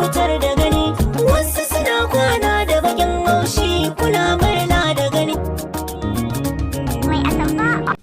cutar da gani. Wasu suna kwana da bakin haushi, kuna murna da gani. Mai Atamfa.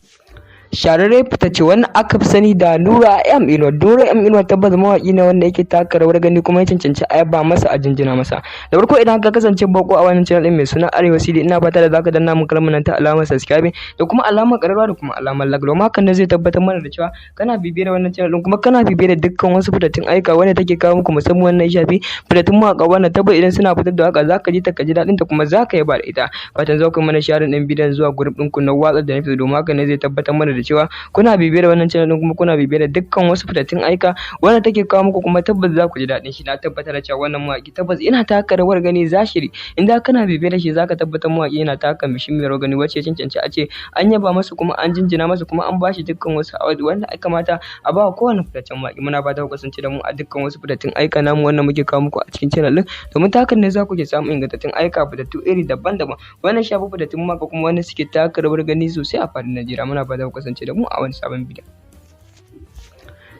Shahararre fitacce wanda aka fi sani da Nura M Inuwa. Nura M Inuwa tabbas mawaki ne wanda yake taka rawar gani kuma ya cancanci a yaba masa, a jinjina masa. Da farko, idan ka kasance bako a wannan channel din mai suna Arewa CD, ina fata da zaka danna mun kalmar nan ta alamar subscribe da kuma alamar kararrawa da kuma alamar like, domin hakan ne zai tabbatar mana da cewa kana bibiyar wannan channel din kuma kana bibiyar dukkan wasu fitattun ayyuka wanda take kawo muku, musamman wannan ya shafi fitattun mawaka wanda tabbas idan suna fitar da waka zaka ji ta, ka ji daɗin ta, kuma zaka yaba da ita. Fatan za ku mana sharing din bidiyon zuwa group ɗinku na WhatsApp da na, domin hakan ne zai tabbatar mana da cewa kuna bibiyar wannan channel din kuma kuna bibiyar dukkan wasu fitattun ayyuka wanda take kawo muku, kuma tabbas za ku ji daɗin shi. Na tabbatar da cewa wannan mawaki tabbas yana taka rawar gani zahiri. Idan kana bibiyar shi, zaka tabbatar mawaki yana taka muhimmiyar rawar gani wacce ya cancanci a ce an yaba masa, kuma an jinjina masa, kuma an bashi dukkan wasu award wanda ya kamata a ba kowane fitaccen mawaki. Muna fata ku kasance da mu a dukkan wasu fitattun ayyuka namu wanda muke kawo muku a cikin channel din, domin ta hakan ne za ku ke samun ingantattun ayyuka fitattu iri daban-daban wannan shafi fitattun mawaka kuma wanda suke taka rawar gani sosai a faɗin Najeriya. Muna fata ku kasance da mu a wani sabon bidiyon.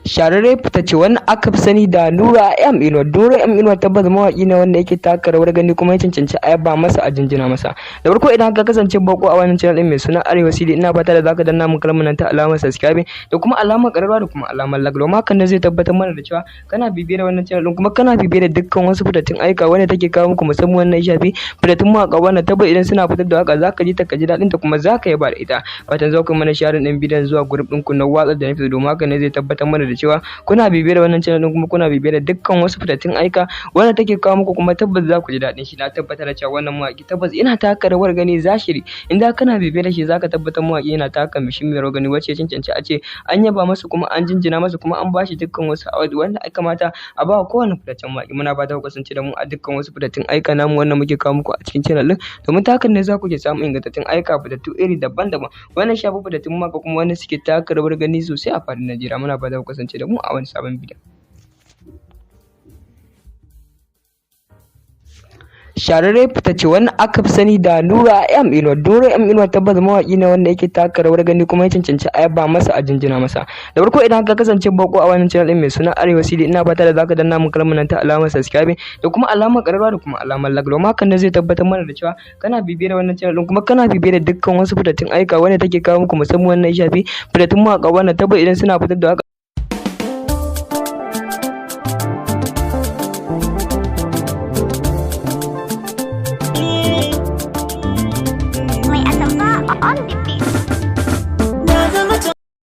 Shahararre fitacce wanda aka fi sani da Nura M Inuwa. Nura M Inuwa tabbas mawaki ne wanda yake taka rawar gani kuma ya cancanci a yaba masa, a jinjina masa. Da farko, idan ka kasance bako a wannan channel din mai suna Arewa CD, ina fata da zaka danna mun kalmar nan ta alamar subscribe da kuma alamar kararrawa da kuma alamar like, domin hakan ne zai tabbatar mana da cewa kana bibiyar wannan channel din kuma kana bibiyar dukkan wasu fitattun ayyuka wanda take kawo muku, musamman wannan ya shafi fitattun mawaka wanda tabbas idan suna fitar da waka zaka ji ta, ka ji daɗin ta, kuma zaka yaba da ita. Fatan za ku mana sharing din bidiyon zuwa group ɗinku na WhatsApp da na, domin hakan ne zai tabbatar mana da cewa kuna bibiyar wannan channel din kuma kuna bibiyar dukkan wasu fitattun ayyuka wanda take kawo muku, kuma tabbas za ku ji daɗin shi. Na tabbatar da cewa wannan mawaki tabbas yana taka rawar gani zahiri. Idan kana bibiyar shi, zaka tabbatar mawaki yana taka muhimmiyar rawar gani wacce ya cancanci a ce an yaba masa, kuma an jinjina masa, kuma an bashi dukkan wasu award wanda ya kamata a ba kowane fitaccen mawaki. Muna fata ku kasance da mu a dukkan wasu fitattun ayyuka namu wanda muke kawo muku a cikin channel din, domin ta hakan ne za ku ke samun ingantattun ayyuka fitattu iri daban-daban wannan shafi fitattun mawaka kuma wanda suke taka rawar gani sosai a faɗin Najeriya. Muna fata ku kasance da mu a wani sabon bidiyon. Shahararre fitacce wanda aka fi sani da Nura M Inuwa. Nura M Inuwa tabbas mawaki ne wanda yake taka rawar gani kuma ya cancanci a yaba masa, a jinjina masa. Da farko, idan ka kasance bako a wannan channel din mai suna Arewa CD, ina fata da zaka danna mun kalmar nan ta alamar subscribe da kuma alamar kararrawa da kuma alamar like, domin hakan ne zai tabbatar mana da cewa kana bibiyar wannan channel din kuma kana bibiyar dukkan wasu fitattun ayyuka wanda take kawo muku, musamman wannan ya shafi fitattun mawaka wanda tabbas idan suna fitar da waka. Mai Atamfa on the beat.